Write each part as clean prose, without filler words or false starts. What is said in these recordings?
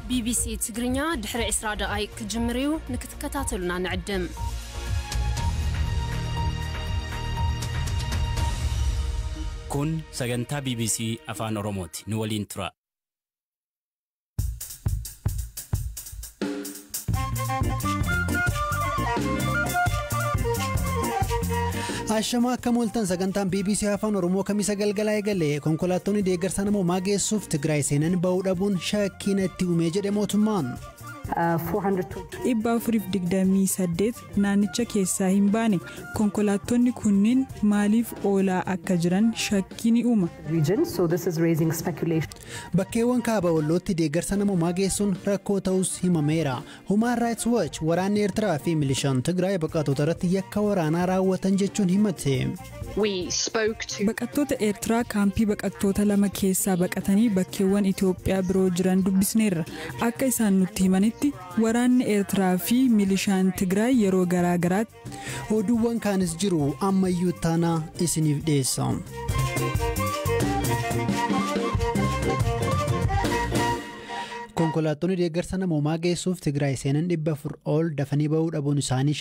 ቢቢሲ ትግርኛ ድሕሪ 20 ደቓይቕ ክጅምር እዩ። ንክትከታተሉና ንዕድም። Kun sagantaa BBC Afaan Oromooti. Nu waliin tura. Ashamaa, akkam ooltan? Sagantaan BBC Afaan Oromoo Kamisa galgalaa eegale. Konkolaattonni deeggarsa namoomaa geessuuf Tigraay seenan ba'uu dhabuun shakkii natti uumee jedhe mootummaan. 428 naannicha keessaa hin baane. Konkolaattonni kunniin maaliif oolaa akka jiran shakkii ni uuma. Bakkeewwan kaaba Wallootti deeggarsa namoomaa geessuun rakkoo ta'us himameera. Human Rights Watch waraanni Eertiraa fi milishaan Tigraay baqattoota irratti yakka waraanaa raawwatan jechuun himate. Baqattoota Eertiraa kaampii baqattoota lama keessaa baqatanii bakkeewwan Itoophiyaa biroo jiran dubbisneerra. Akka isaan nutti himanitti, waraanni Eertiraa fi milishaan Tigraay yeroo garaa garaatti. Oduuwwan kaanis jiru, ammayyuu taanaa isiniif dhiyeessa. Konkolaattonni deeggarsa namoomaa geessuuf Tigraay seenan 400 ol dafanii bahuu dhabuun isaanii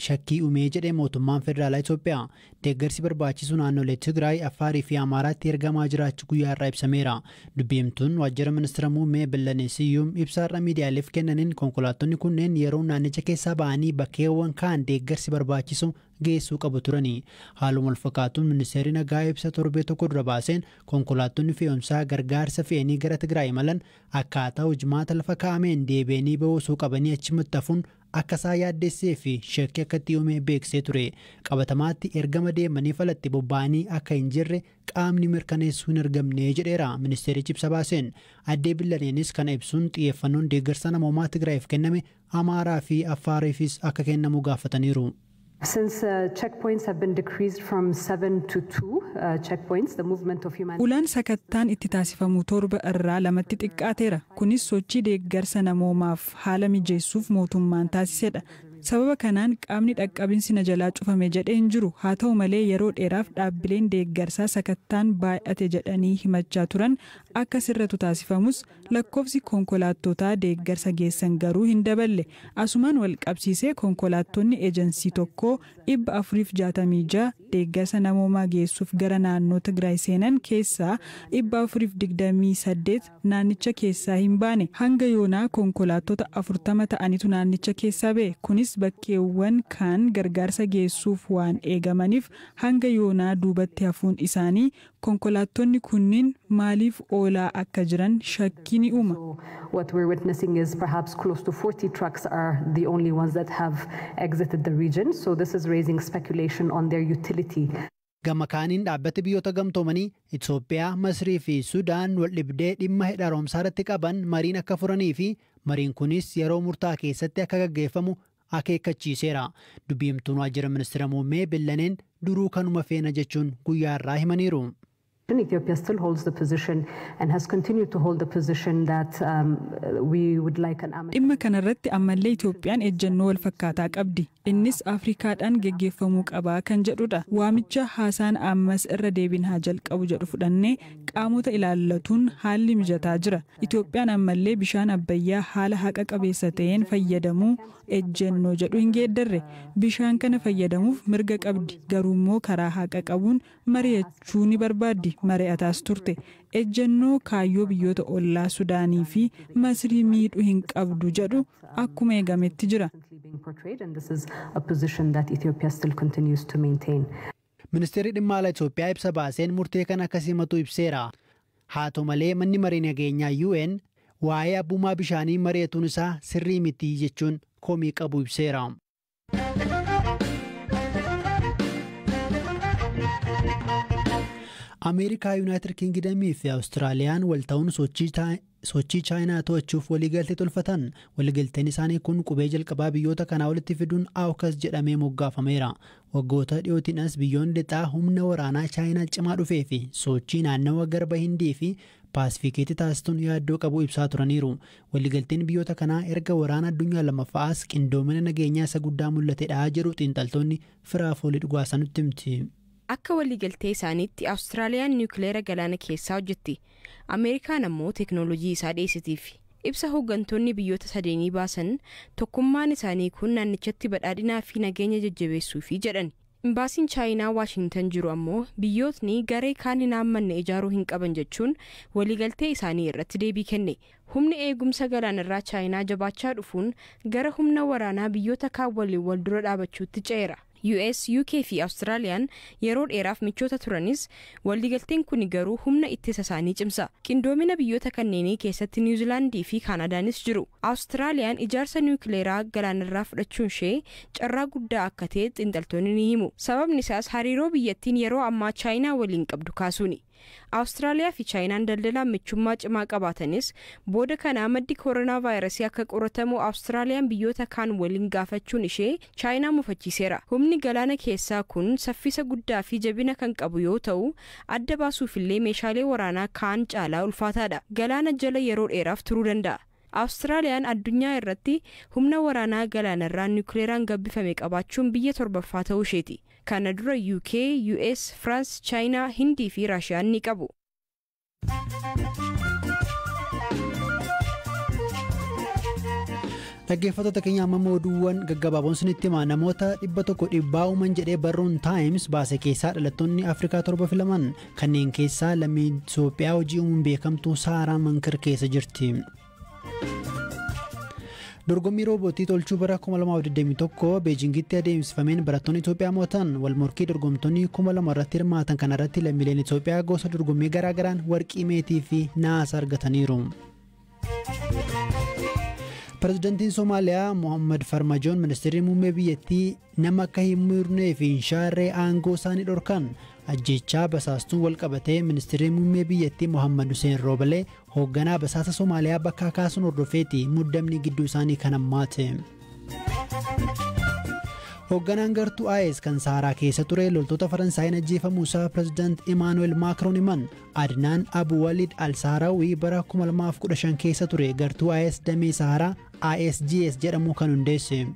shakkii uumee jedhe mootummaan federaalaa Itoophiyaa. Deeggarsi barbaachisu naannolee Tigraay, Affaarii fi Amaaraatti ergamaa jiraachuu guyyaa irraa ibsameera. Dubbiimtuun waajjira ministeera muummee Billanee Siyyuum ibsaarra miidiyaaleef kennaniin, konkolaattonni kunneen yeroo naannicha keessaa ba'anii bakkeewwan kaan deeggarsi barbaachisu geessuu qabu turani. Haaluma wal fakkaatuun, ministeerri nagaa ibsa torbee tokko dura baaseen, konkolaattonni fe'umsaa gargaarsa fe'anii gara Tigraay imalan akkaataa hojimaata lafa kaa'ameen deebi'anii bahuu osoo qabanii achumatti hafuun akka isaa yaaddessee fi shakkii akka itti uume beeksisee ture. Qabatamaatti ergama deemanii falatti bobba'anii akka hin jirre qaamni mirkaneessuu hin argamne jedheera ministeerichi ibsa baaseen. Addee Billaneenis kana ibsuun, xiyyeeffannoon deeggarsa namoomaa Tigraayiif kenname Amaaraa fi Affaariifis akka kennamu gaafataniiru. Since checkpoints have been decreased from seven to two checkpoints, the movement of human Ulaan sakattaan itti taasifamu torba irraa lamatti xiqqaateera. Kunis sochii deeggarsa namoomaaf haala mijeessuuf mootummaan taasisedha. Sababa kanaan qaamni dhaqqabinsi na jalaa cufame jedhee hin jiru. Haa ta'u malee, yeroo dheeraaf dhaabbileen deeggarsaa sakattaan baay'ate jedhanii himachaa turan. Akka sirratu taasifamus, lakkoofsi konkolaattotaa deeggarsa geessan garuu hin daballe. Asumaan wal qabsiisee, konkolaattonni eejansii tokkoo 466 deeggarsa namoomaa geessuuf gara naannoo Tigraay seenan keessaa 428 naannicha keessaa hin baane. Hanga yoonaa konkolaattota 40 ta'anitu naannicha keessaa ba'e. Kunis bakkeewwan kaan gargaarsa geessuuf waan eegamaniif hanga yoonaa duubatti hafuun isaanii konkolaattonni kunniin maaliif oolaa akka jiran shakkii ni uuma. So what we're witnessing is perhaps close to 40 trucks are the only ones that have exited the region. So this is raising speculation on their utility. Gama kaaniin, dhaabbati biyyoota gamtoomanii Itoophiyaa, Masrii fi Sudaan wal dhibdee dhimma hidha haaromsaa irratti qaban mariin akka furanii fi mariin kunis yeroo murtaa'aa keessatti akka gaggeeffamu akeekkachiiseera. Dubbiimtuun waajjira ministeera muummee Billaneen duruu kanuma feena jechuun guyyaa irraa himaniiru. Ethiopia still holds the position and has continued to hold the position that we would like an amicable Dhimma kanarratti ammallee Itoophiyaan ejjennoo wal fakkaataa qabdi. Innis Afrikaadhaan geggeeffamuu qabaa kan jedhudha. Waamicha haasaan ammas irra deebiin haa jalqabu jedhu fudhannee qaamota ilaallatuun haalli mijataa jira. Itoophiyaan ammallee bishaan Abbayyaa haala haqa qabeessa ta'een fayyadamuu ejjennoo jedhu hin geeddarre. Bishaan kana fayyadamuuf mirga qabdi. Garuummoo karaa haqa qabuun mari'achuu ni barbaaddi. Mari'ataas turte. Ejjennoo kaayyoo biyyoota ollaa Sudaanii fi Masrii miidhuu hin qabdu jedhu akkuma eegametti jira. being portrayed, and this is a position that Ethiopia still continues to maintain. Ministeerri dhimma alaa Itoophiyaa ibsa baaseen murtee kana akka simatu ibseera. Haa ta'u malee, manni marii nageenyaa UN waa'ee abbummaa bishaanii mari'atuun isaa sirrii miti jechuun komii qabu ibseera. Ameerikaa, Yuunaayitid Kingidamii fi Awustiraaliyaan wal ta'uun sochii Chaayinaa to'achuuf waliigaltee tolfatan. Waliigalteen isaanii kun qubee jalqabaa biyyoota kanaa walitti fiduun AUKUS jedhamee moggaafameera. Waggoota dhiyootiin as biyyoonni lixaa humna waraanaa Chaayinaa cimaa dhufee fi sochii naannawa Garba Hindii fi Paasifiikiitti taasisuun yaaddoo qabu ibsaa turaniiru. Waliigalteen biyyoota kanaa erga waraana addunyaa lammaffaas qindoomina nageenyaa isa guddaa mul'atedha jedhu xiinxaltoonni. Firaafoolii dhugaasaa nutti himti. Akka waliigaltee isaaniitti, Awustiraaliyaan niwukileera galaana keessaa hojjetti. Ameerikaan ammoo teeknoolojii isaa dhiyeessitiif. Ibsa hooggantoonni biyyoota sadeenii baasan tokkummaan isaanii kun naannichatti badhaadhinaa fi nageenya jajjabeessuufi jedhan. Imbaasiin Chaayinaa Waashintan jiru ammoo biyyootni garee kaan hin haammanne ijaaruu hin qaban jechuun waliigaltee isaanii irratti deebii kenne. Humni eegumsa galaanarraa Chaayinaa jabaachaa dhufuun gara humna waraanaa biyyoota kaan waliin wal dura dhaabachuutti ce'eera. US, UK fi Awustiraaliyaan yeroo dheeraaf michoota turanis waliigalteen kun garuu humna ittisa isaanii cimsa. Qindoomina biyyoota kanneenii keessatti Niwuzilaandii fi Kaanaadaanis jiru. Awustiraaliyaan ijaarsa niwukileeraa galaanarraa fudhachuun ishee carraa guddaa akka ta'e xiinxaltoonni ni himu. Sababni isaas hariiroo biyyattiin yeroo ammaa Chaayinaa waliin qabdu kaasuuni. Awustiraaliyaa fi Chaayinaan daldalaan michummaa cimaa qabaatanis booda kana maddi koronaa vaayirasii akka qoratamu Awustiraaliyaan biyyoota kaan waliin gaafachuun ishee Chaayinaa mufachiiseera. Humni galaana keessaa kun saffisa guddaa fi jabina kan qabu yoo ta'u adda baasuufillee meeshaalee waraanaa kaan caalaa ulfaataadha. Galaana jala yeroo dheeraaf turuu danda'a. Awustiraaliyaan addunyaa irratti humna waraanaa galaanarraa niwukileeraan gabbifame qabaachuun biyya torbaffaa ta'uu isheeti. Kana dura UK, US, France, Chaayinaa, Hindii fi Raashiyaan ni qabu. Dhaggeeffattoota keenya amma oduuwwan gaggabaaboon sinitti hima. Namoota 100 dhibbaa uuman jedhee barruun Taayims baase keessaa dhalattoonni Afrikaa 7 filaman. Kanneen keessaa lammii Itoophiyaa hojii uumuun beekamtuu Saaraa Mankir keessa jirti. Dorgommii roobootii tolchuu bara 2021 Beejingitti adeemsifameen barattoonni Itoophiyaa mo'atan. Walmorkii dorgomtoonni 2000 irratti hirmaatan kanarratti lammiileen Itoophiyaa gosa dorgommii garaagaraan warqii, meetii fi naasa argataniiru. Pireezidantiin Somaaliyaa Mohammad Farmajoon ministeerri muummee biyyattii nama akka hin murnee fi hin shaarree aangoo isaanii dhorkan. Ajjechaa basaastuun wal qabatee ministeerri muummee biyyattii Mohammad Hussein Roobalee hoogganaa basaasa Somaaliyaa bakka kaasuun hordofeeti muddamni gidduu isaanii kan hammaate. Hoogganaan gartuu IS kan Saharaa keessa ture loltoota Faransaayeen ajjeefamuu isaa pireezidaant Imaanuweel Maakroon himan. Adnaan Abu Walid Al-Saharaawii bara 2015 keessa ture gartuu IS damee Saharaa ISGS jedhamu kan hundeesse.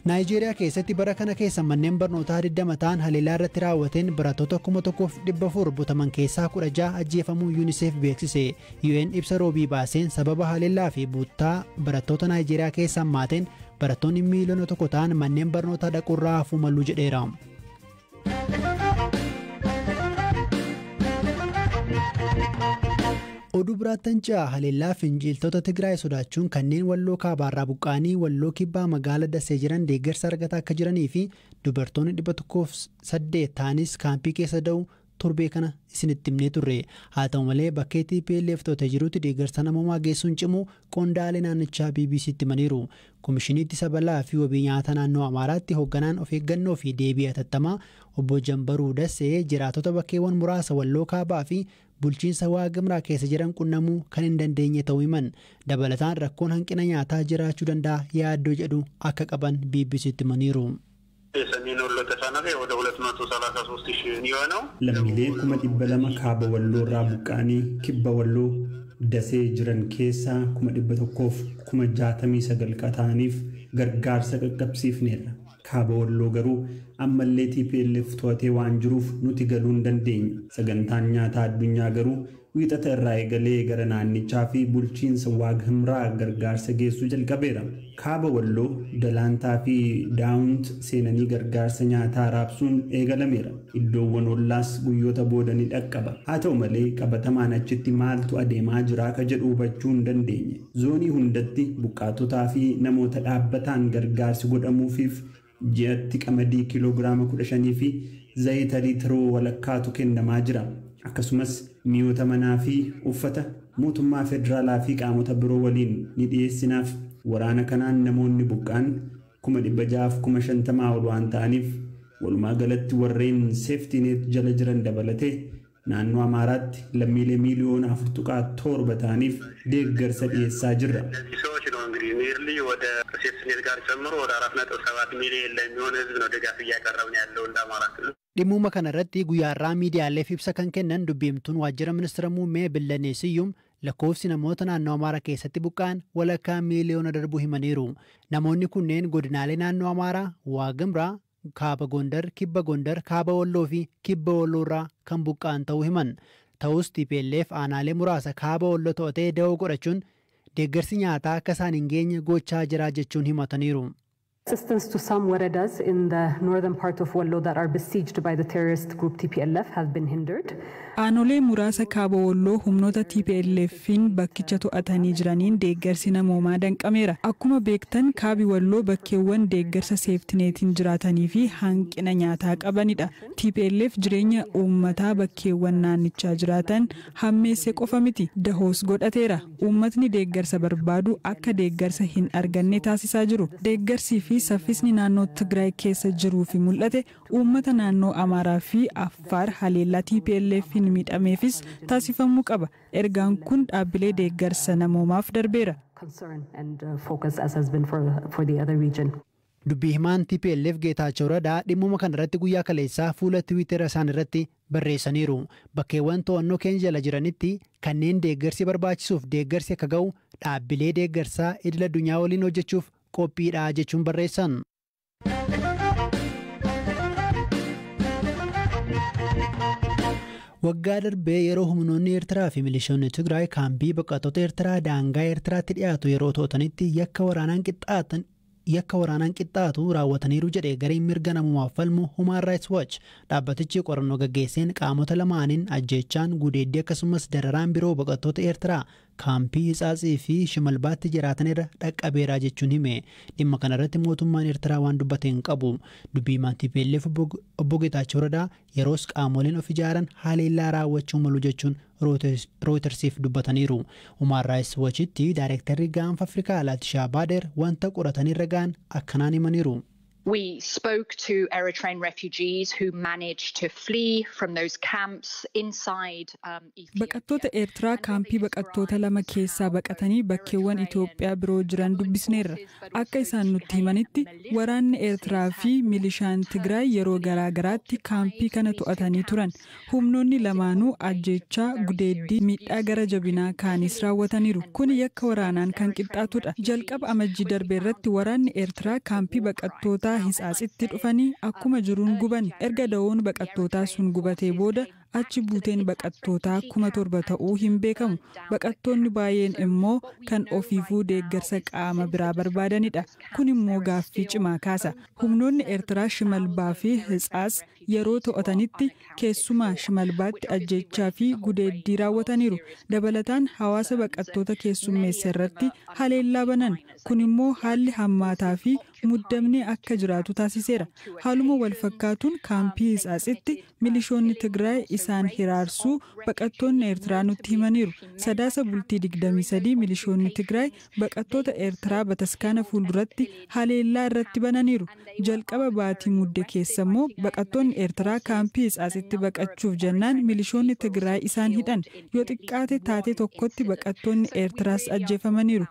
Naayijeeriyaa keessatti bara kana keessa manneen barnootaa 20 ta'an haleellaa irratti raawwateen barattoota 1400 butaman keessaa 16 ajjeefamuu UNICEF beeksise. UN ibsa roobii baaseen sababa haleellaa fi buttaa barattoota Naayijeeriyaa keessa hammaateen barattoonni miiliyoona 1 ta'an manneen barnootaa dhaquurraa hafuu malu jedheera. Oduu biraattan ce'a. Haleellaa finciltoota Tigraay sodaachuun kanneen Walloo kaabaarraa buqqa'anii Walloo kibbaa magaala Dasee jiran deeggarsa argataa akka jiranii fi dubartoonni 108 ta'anis kaampii keessa da'u torbee kana isinitti himnee turre. Haa ta'u malee bakkee TPLF to'atee jirutti deeggarsa namoomaa geessuun cimu qondaalee naannichaa BBCtti himaniiru. Komishinii ittisa balaa fi wabii nyaata naannoo Amaaraatti hoogganaan of eeggannoo fi deebii hatattamaa obbo Jambaruu Dasee jiraatota bakkeewwan muraasa Walloo kaabaa fi bulchiinsa Waaqimraa keessa jiran qunnamuu kan hin dandeenye ta'uu himan. Dabalataan rakkoon hanqina nyaataa jiraachuu danda'a yaaddoo jedhu akka qaban BBCtti himaniiru. የሰሜን ወሎ ተፈናቃይ ወደ 233 ሺህ የሚሆነው Lammiilee 200,000 kaaba Walloo irraa buqqa'anii kibba Walloo Dasee jiran keessaa 169,000 ta'aniif gargaarsa qaqqabsiifneerra. Kaaba Walloo garuu ammallee TPLF to'atee waan jiruuf nuti galuu hin dandeenye. Sagantaan nyaataa addunyaa garuu wiixata irraa eegalee gara naannichaa fi bulchiinsa Waag Himraa gargaarsa geessuu jalqabeera. Kaaba Walloo, Dalaantaa fi Daawunt seenanii gargaarsa nyaataa raabsuun eegalameera. Iddoowwan ollaas guyyoota booda ni dhaqqaba. Haa ta'u malee qabatamaan achitti maaltu adeemaa jira ka jedhu hubachuu hin dandeenye. Zoonii hundatti buqqaatotaa fi namoota dhaabbataan gargaarsi godhamuufiif ji'atti qamadii kiiloogiraama 15 fi zayita liitiroo walakkaatu kennamaa jira. Akkasumas mi'oota manaa fi uffata mootummaa federaalaa fi qaamota biroo waliin ni dhiyeessinaaf. Waraana kanaan namoonni buqqaan 650,000 ol waan ta'aniif walumaa galatti warreen seeftiineet jala jiran dabalatee naannoo Amaaraatti lammiilee miiliyoona 4.7 ta'aniif deeggarsa dhiyeessaa jirra. እነዚህ ሰዎች ነው እንግዲህ ኒርሊ ወደ ሴፍትኔት ጋር ጨምሮ ወደ 4.7 ሚሊዮን ለሚሆን ህዝብ ነው ድጋፍ እያቀረብን ያለው እንደ አማራ ክልል። Dhimmuma kanarratti guyyaarraa miidiyaaleef ibsa kan kennan dubbiimtuun waajjira ministeera muummee Billanee Siyyum lakkoofsi namoota naannoo Amaaraa keessatti buqqa'an walakkaa miiliyoona darbuu himaniiru. Namoonni kunneen godinaalee naannoo Amaaraa, Waaqimraa, Kaaba Gondar, Kibba Gondar, Kaaba Walloo fi Kibba Walloorraa kan buqqa'an ta'uu himan. Ta'us TPLF aanaalee muraasa kaaba Walloo to'atee da'oo godhachuun deeggarsi nyaataa akka isaan hin geenye gochaa jira jechuun himataniiru. Assistance to some weredas in the northern part of Wallo that are besieged by the terrorist group TPLF have been hindered. Aanolee muraasa kaaba Walloo humnoota TPLF'n bakkicha to'atanii jiraniin deeggarsi namoomaa danqameera. Akkuma beektan, kaabi Walloo bakkeewwan deeggarsa seeftineetiin jiraatanii fi hanqina nyaataa qabanidha. TPLF jireenya uummataa bakkeewwan naannichaa jiraatan hammeesse qofa miti, dahoos godhateera. Uummatni deeggarsa barbaadu akka deeggarsa hin arganne taasisaa jiru. Deeggarsii fi saffisni naannoo Tigraay keessa jiruu fi mul'ate uummata naannoo Amaaraa fi Affaar haleellaa TPLF'n miidhameefis taasifamuu qaba. Ergaan kun dhaabbilee deeggarsa namoomaaf darbeera. Concern and focus as has been for the other region. Dubbii himaan TPLF Geetaachoo Radaa dhimmuma kana irratti guyyaa kaleessaa fuula Tiwiitera isaan irratti barreessaniiru. Bakkeewwan to'annoo keenya jala jiranitti kanneen deeggarsi barbaachisuuf deeggarsi akka ga'u dhaabbilee deeggarsaa idil addunyaa waliin hojjechuuf qophiidha jechuun barreessan. Waggaa darbee yeroo humnoonni Eertiraa fi milishoonni Tigraay kaampii baqattoota Eertiraa daangaa Eertiraatti dhiyaatu yeroo to'atanitti yakka waraanaan qixxaatu raawwataniiru jedhe gareen mirga namummaaf falmu Human Rights Watch. Dhaabbatichi qorannoo gaggeesseen qaamota lamaaniin ajjeechaan, gudeeddii akkasumas dararaan biroo baqattoota Eertiraa kaampii Hitsaatsii fi Shimalbaatti jiraatan irra dhaqqabeeraa jechuun hime. Dhimma kanarratti mootummaan Eertiraa waan dubbate hin qabu. Dubbii himaan TPLF obbo Geetaachoo Radaa yeroos qaamoleen of ijaaran haleellaa raawwachuu malu jechuun Rooyitersiif dubbataniiru. Human Rights Watchitti daayirektarri Gaanfa Afrikaa Laatishaa Baader wanta qoratanirra ga'an akkanaan himaniiru. We spoke to Eritrean refugees who managed to flee from those camps inside Ethiopia. Baqattoota Eertiraa kaampii baqattoota lama keessaa baqatanii bakkeewwan Itoophiyaa biroo jiran dubbisneerra. Akka isaan nutti himanitti, waraanni Eertiraa fi milishaan Tigraay yeroo garaa garaatti kaampii kana to'atanii turan. Humnoonni lamaanuu ajjeechaa, gudeeddii, miidhaa gara jabinaa kaanis raawwataniiru. Kun yakka waraanaan kan qixxaatudha. Jalqaba Amajjii darbe irratti waraanni Eertiraa kaampii baqattootaa Hitsaatsitti dhufanii akkuma jiruun guban. Erga da'oon baqattootaa sun gubatee booda achi buuteen baqattootaa 7,000 ta'uu hin beekamu. Baqattoonni baay'een immoo kan ofiifuu deeggarsa qaama biraa barbaadanidha. Kun immoo gaaffii cimaa kaasa. Humnoonni Eertiraa Shimalbaa fi Hitsaats yeroo to'atanitti keessumaa Shimalbaatti ajjeechaa fi gudeeddii raawwataniiru. Dabalataan hawaasa baqattoota keessummeessa irratti haleellaa banan. Kun immoo haalli hammaataa fi muddamni akka jiraatu taasiseera. Haaluma wal fakkaatuun kaampii Hitsaatsitti milishoonni Tigraay isaan hiraarsuu baqattoonni Eertiraa nutti himaniiru. Sadaasa bultii 23 milishoonni Tigraay baqattoota Eertiraa bataskaana fuulduratti haleellaa irratti bananiiru. Jalqaba baatii Mudde keessa immoo baqattoonni Eertiraa kaampii Hitsaatsitti baqachuuf jennaan milishoonni Tigraay isaan hidhan. Yoo xiqqaate taatee tokkotti baqattoonni Eertiraas ajjeefamaniiru.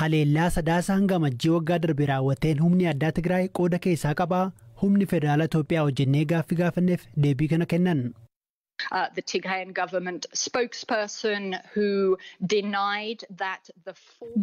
Haleellaa Sadaasa hanga Amajjii waggaa darbe raawwateen humni addaa Tigraay qooda keessaa qabaa? Humni federaala Itoophiyaa hojjennee gaaffii gaafanneef deebii kana kennan. The Tigrayan government spokesperson who denied that the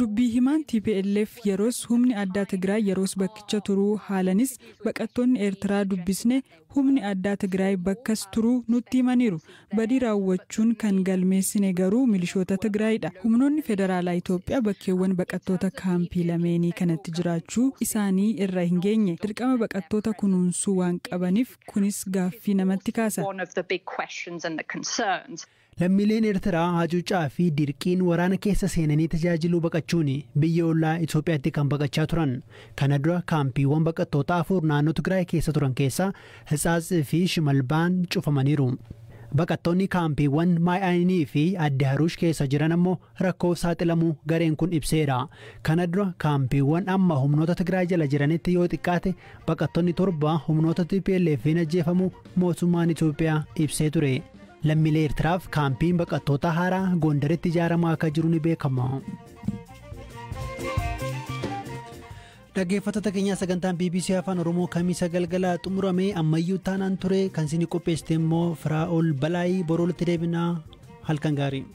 Dubbii himaan TPLF yeroos humni addaa Tigraay yeroos bakkicha turuu haalanis, baqattoonni Eertiraa dubbisne humni addaa Tigraay bakkas turuu nutti himaniiru. Badii raawwachuun kan galmeessine garuu milishoota Tigraayidha. Humnoonni federaalaa Itoophiyaa bakkeewwan baqattoota kaampii lameenii kanatti jiraachuu isaanii irra hin geenye. Dirqama baqattoota kunuunsuu waan qabaniif kunis gaaffii namatti kaasa. One of the big questions and the concerns. Lammiileen Eertiraa hacuuccaa fi dirqiin waraana keessa seenanii tajaajiluu baqachuun biyya ollaa Itoophiyaatti kan baqachaa turan. Kana dura kaampiiwwan baqattoota afur naannoo Tigraay keessa turan keessaa Hitsaatsii fi Shimalbaan cufamaniiru. Baqattoonni kaampiiwwan Maay'aanii fi Addi Haruush keessa jiran ammoo rakkoof saaxilamuu gareen kun ibseera. Kana dura kaampiiwwan amma humnoota Tigraay jala jiranitti yoo xiqqaate baqattoonni 7 humnoota TPLF'n ajjeefamuu mootummaan Itoophiyaa ibsee ture. Lammiilee Eertiraaf kaampiin baqattoota haaraa Gondaritti ijaaramaa akka jiru ni beekama. Dhaggeeffattoota keenyaa, sagantaan BBC Afaan Oromoo Kamiisa galgala xumurame. Ammayyuu taanaan ture kan isin qopheessite immoo Firaa'ol Balaayii. Boroo walitti deebinaa, halkan gaarii.